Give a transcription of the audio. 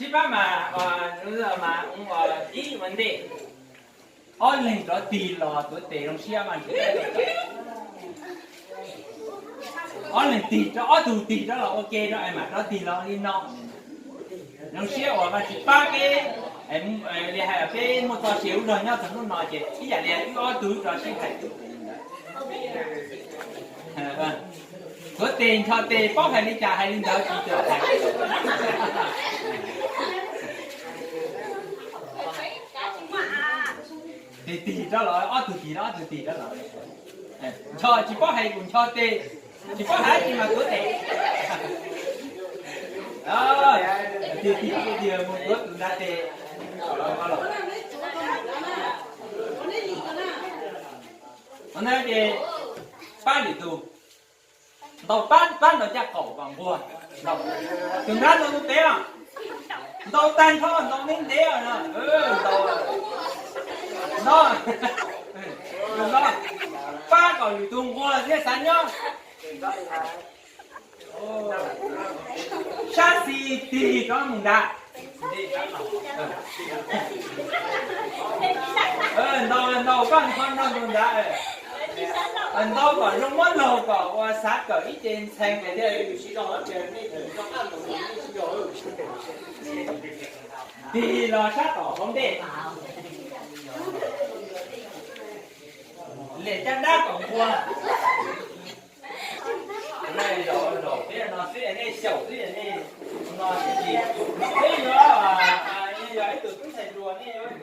Sib pab mas, mas ib ua ntej, ob leeg rov tig los tuav tes zoo siab mas. Ob leeg tig rov, ob tug tig rov los ua ke rau es mam rov tig los li no. Zoo siab uas Vaj tsis pab peb, li hais peb muaj txoj sia ub rog nyob txog hnub no ces ib yam li wb ob tug rov sib hais. Tuav tes ncho tes paub hais li cas hais li ntawd tsis txawj hais. Tig tig rov los, ob tug tig rov, ob tug tig rov los. Ncho tsis paub hais kuj ncho tes, tsis paub hais tsis mas tuav tes. Tig tig tig mus tuav tus ntawd tes. Ntawd ces pab lwm tus, ntaus pab, pab ntaus caj qaum kom nquag. Tus nrab ntaus tus pem os, ntaus tag nrho ntaus ntev ntev os, ntaus, ntaus, pab kom lwm tus nquag thiaj xav nyob. Sab xis tig rov mus nrad. Ntaus, ntaus koj nrho nrog tus nrad. Ntaus kom zoo muab laug kom ua xav kawm ib ce ntxhee. Tig los sab tom hauv ntej. Liam caj dab kom nquag. Nej zaum zaum peb no xwb nej xyaum xwb nej no tsis, peb yuav, yog ib tug tub ntxhais hluas nej yuav